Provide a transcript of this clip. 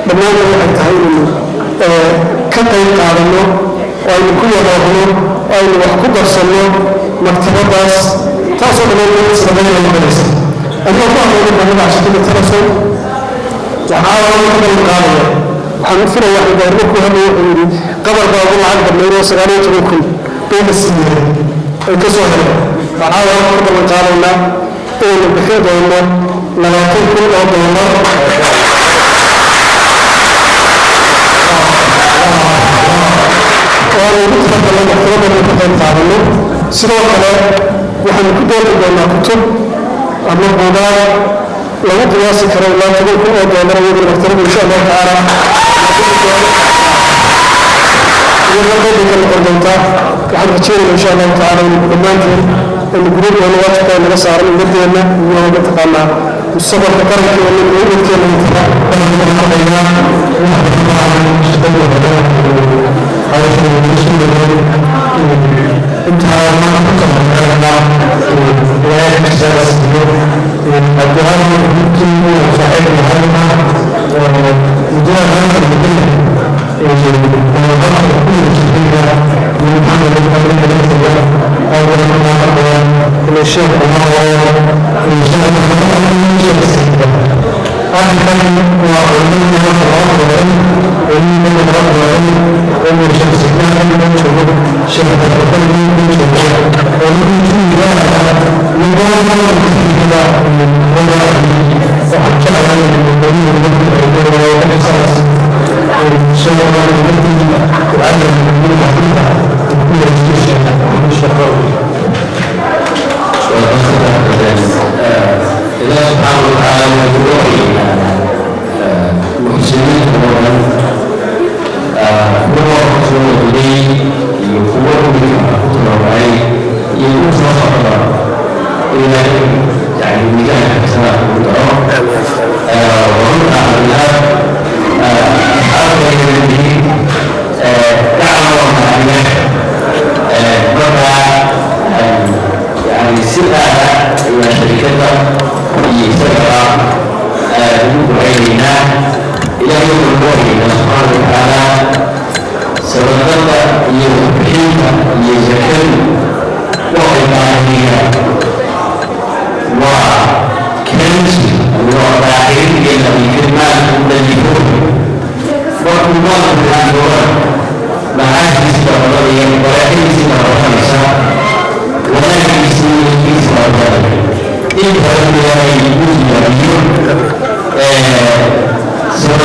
Dhammaanna waxay tahay inaynu ka qayb qaadanno oo aynu ku yadoodno oo aynu wax ku darsanno maktabadaas, taasoo dhammaan sadaqada noqonaysa. Anigoo ku hadlayna magaca shirkadda Telesom, waxaa ka ballan qaadaya, waxaan filaya Axmed Daahir markuu hadlay wuxuu yidhi Qatar baa ugu lacag badnayd oo 19,000 bayna siiyeen ay ka soo heleen. Waxaa ka ballan qaadaynaa inaynu bixin doono $20,000 oo aan ugu talagalnay maktabadda inaynu ka qayb qaadano. Sidoo kale waxaanu ku dooni doonaa kutub ama buugaag lagu qiyaasi karo ilaa $10,000, iyaduna maktabadda insha Allahu tacaala iyadoo qayb ka noqon doontaa. Waxaan rajeynaya insha Allahu tacaala inaynu dhammaanteen aynu gudan doono waajibka naga saaran ummadeenna iyo mataqaanaa mustaqbalka qarankeena iyo ubadkeena intaba. Ilaah subxaana watacaala waa ducooyinaa muxsiniinta oo dhan, kuwa soo waday iyo kuwa imika ku tababaray iyo kuwa soo socda, Ilaahay yani miisaanka xasanaadka ugu daro. Warunta Cabdilaah asxaabtayda yihiin gacmo macne markaa yani si aada ayaa sharikadda iyo isagaba ugu ducaynaynaa. Ilaahay wuxuu baryaynaa subxaana watacaala sadaqada iyo waxbixinta iyo zakadu waxay baahiyaan waa kansi, waa daahirin iyo nadiifin maalku nadiifo. Markuu maalku nadiifooba, macaashiisi baa badanaya, baraaxidiisii baa badanaysa, wanaagiisii iyo kiisi baa badanaya. Inta Ilaahay uu siyaadiyo.